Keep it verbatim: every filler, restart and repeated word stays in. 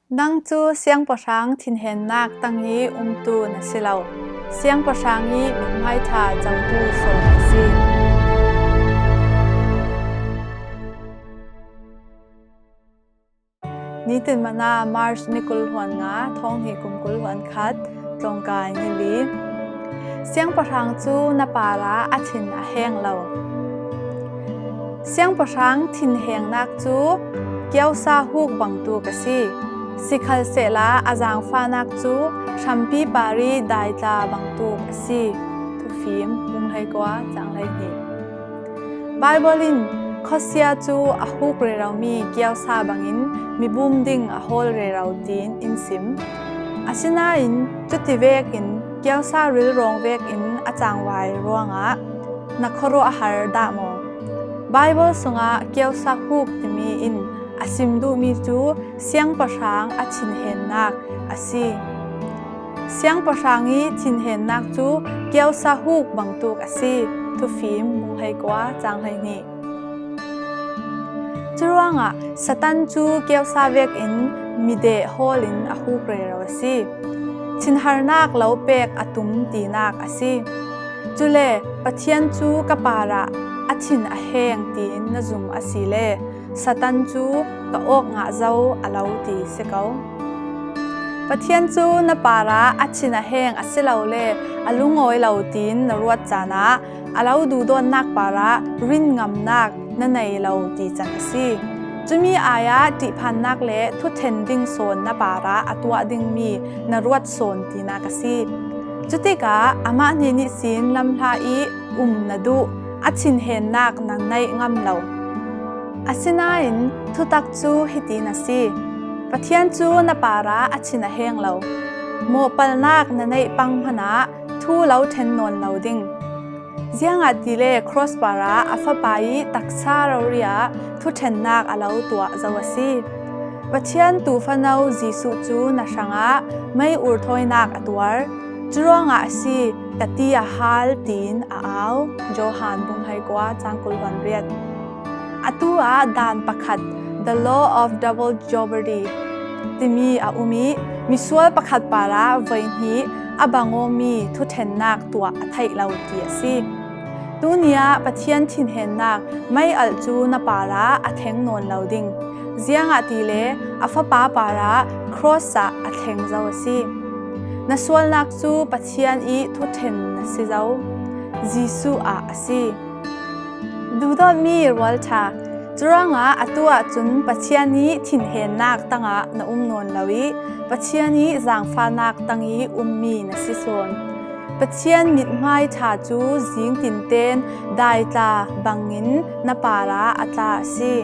Nang cu siangpahrang thinhennak tang i umtu na si lo, siangpahrang i mithmai ṭha cotu sawn na si. Nitin Manna, March ni kul hluan nga, thawng hnih kum kul hluan khat, tlawngkai ni li. Siangpahrang cu na parah a thin a heng lo. Siangpahrang thinhengnak cu kiosa huk bangtuk a si. Sikhalsehla a zaangfahnak cu hrampi par i daitla bangtuk a si. Thufim bung hleikua cang hleihnih. Baibal in khuasia cu a huk reromi kiosa bangin mibum ding a hawl rero tiin in sim. Asinain cuti vekin kiosa rilrawng vekin a cangvai ruangah na khuaruahhar dah maw? Baibal sungah kiosa huk timi in a sim duhmi cu siangpahrang a thinhennak a si. Siangpahrang i thinhennak cu kiosa huk bangtuk a si. Thufim bung hleikua cang hleihnih. Curuangah Satan cu kiosa vekin mideh hawlin a huk rero a si. Thinharnak lo pek a tum tinak a si. Cule Pathian cu ka parah a thin a heng tiin na zum asile Satan cu ka awk ngah zo a lo ti si ko. Pathian cu na parah a thin a heng a si lo le a lungawi lo tiin na ruat caan ah a lo duhdawtnak parah rinngamnak na nei lo ti can a si. Cumi ai ah ṭihphannak le thuṭhen ding sawn na parah a tuah dingmi na ruat sawn tinak a si. Cutikah amah hnen ihsin lamhla i um na duh, a thinhennak na neih ngam lo. Asinain thutak cu hitin a si. Pathian cu na parah a thin a heng lo. Mawhpalnak na neih pang hmanh ah thu lo ṭhen nawn lo ding. Ziangahtile cross parah a Fapa i taksa rori ah thuṭhennak a lo tuah zo a si. Pathian tuufano Jesuh cu na hrangah mei urthawinak a tuar. Curuangah a si, ka ti a hal, tiin a au. Johan bung hleikua cang kul hluan riat. Atu ah daan pakhat, The Law of Double Jeopardy, timi a um i misual pakhat parah voihnih a bangawmi thuṭhennak tuah a theih lo ti a si. Tuni ah Pathian thinhennak mei alh cu na parah a thleng nawn lo ding. Ziangahtile a Fapa parah cross ah a thleng zo a si. Na sualnak cu Pathian i thuṭhen na si zo. Jesuh ah a si. Duhdawtmi rualṭha, curuangah atu ahcun Pathian i thinhennak tangah na um nawn lo i Pathian i zaangfahnak tang i ummi na si sawn. Pathian mithmai ṭha cu zing tinten daitla bangin na parah a tla a si.